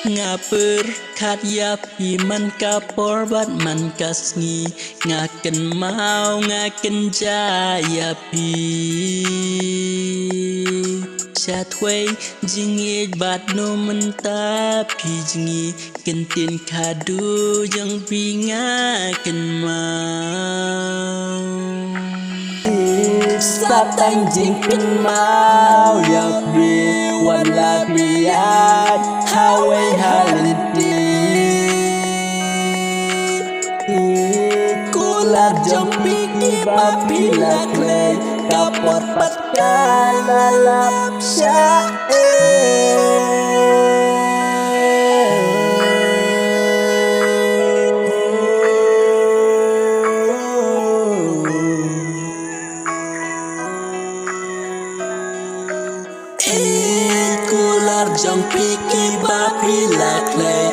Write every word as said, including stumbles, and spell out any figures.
Nga pyrkhat ïa phi man ka por bad man ka sngi, nga kynmaw nga kynja ïa phi. Sha thwei jingïeit bad no mynta phi jngi, kyntien khadduh jong phi nga kynmaw. Sa tang jingkynmaw ïa phi, wan la phi ïaid ha wei ha lynti. Kular jong phi kiba phi la khlei, ka por pat ka la lap sha ei. Ei, kular jong phi kiba phi la khlei,